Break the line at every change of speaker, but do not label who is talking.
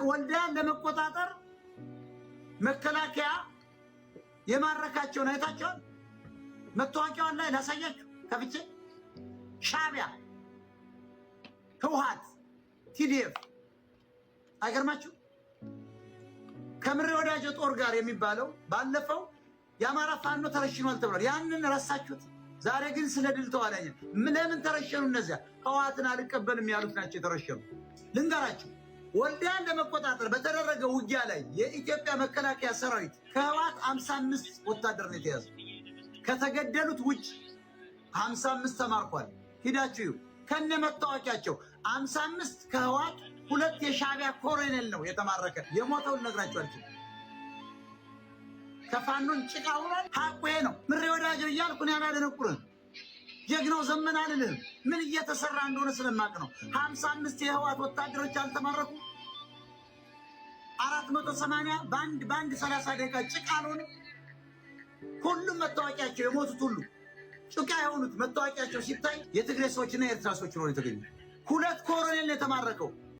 ወልዲያን ለመቆጣጠር መከላከያ የማረካቸውን አይታቸዋል። መታወቂያዋን ላይ ላሳያችሁ ከፍቼ ሻዕቢያ፣ ህውሃት፣ TDF አይገርማችሁ? ከምሬ ወዳጆ ጦር ጋር የሚባለው ባለፈው የአማራ ፋኖ ተረሽኗል ተብሏል። ያንን ረሳችሁት። ዛሬ ግን ስለ ድል ተዋዳኝ። ለምን ተረሸኑ? እነዚያ ህወሓትን አልቀበልም ያሉት ናቸው የተረሸኑ። ልንገራችሁ፣ ወልዲያን ለመቆጣጠር በተደረገ ውጊያ ላይ የኢትዮጵያ መከላከያ ሰራዊት ከህወሓት 55 ወታደር ነው የተያዘው። ከተገደሉት ውጭ 55 ተማርኳል። ሂዳችሁ ከነ መታወቂያቸው 55 ከህወሓት፣ ሁለት የሻዕቢያ ኮሎኔል ነው የተማረከ። የሞተውን ልነግራችሁ አልችልም። ከፋኖን ጭቃ ሆኗል። ሀቁ ይሄ ነው። ምሬ ወዳጆ እያልኩ እኔ አላደነቁርህም። ጀግናው ዘመን አልልህም። ምን እየተሰራ እንደሆነ ስለማቅ ነው። 55 የህወሓት ወታደሮች አልተማረኩ። 480 በአንድ 30 ደቂቃ ጭቃ አልሆነ። ሁሉም መታወቂያቸው የሞቱት ሁሉ ጭቃ የሆኑት መታወቂያቸው ሲታይ የትግራይ ሰዎችና የኤርትራ ሰዎች ነው የተገኙ። ሁለት ኮሎኔል ነው የተማረከው።